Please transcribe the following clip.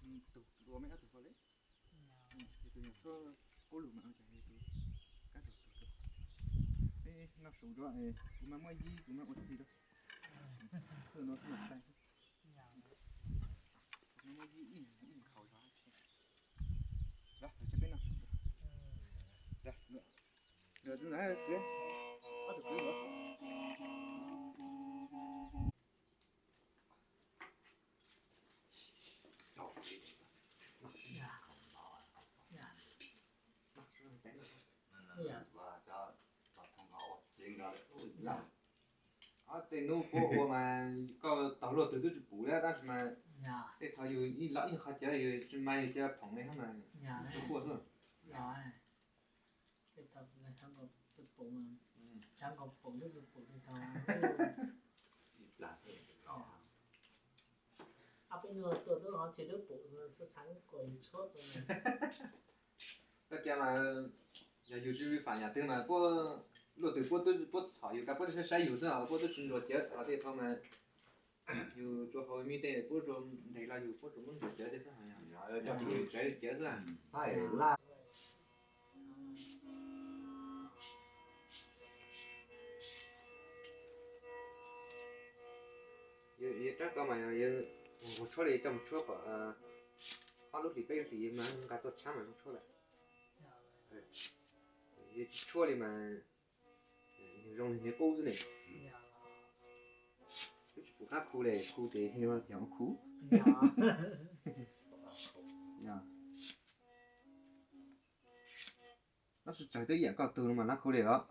Tus ua me ob tug hlo li. Tus nyuam tshuab qub lug mas ua cas tus kab tug tus rau. Peb noj su rau, kuv mas muab yib kuv mas ua txhij rau. Txhij no txhij sai. Kuv mas muab yib ib ib haus zog. Los, peb noj su rau. Los, txij ntawd kwv, ob tug kwv los. Tej hnub puab ua mas koj tau luaj twg twb tsis pum li, tab sis mas tej thaum yus ib los ib qho cawv yus tsis mas yus cov phoom li hab mas tsis quaj xwb. Tej thaum xav nkaus tsis pum, xav nkaus pum twb tsis pum li tau. Ab, peb nuj tua tub hov tsis twb pum, xav xav kom yus tshuab. Koj tias mas yog yus tsis vi phạm yam twg mas puab luaj twg puab twb puab txhom yus, puab twb saib saib yus xwb, puab twb tsis ntsuas cawv. Tej thaum mas yus tsuas haus me tej puab tsuas ntes los yus puab tsuas muab ntsuas cawv tej xwb, yog yus tsev cawv xwb. Yog rab ko mas yog mus tshuab li coj mus tshuab kom ob lub hlis peb lub hlis mas nqa tuaj tshab mas zoo tshuab lawm. Yog tsis tshuab li mas zoo li qub xwb ne. Twb tsis pum qab khu li, khu ces yog cov khu. Tab sis tsawg twb yam koj tug no mas lab khu li os.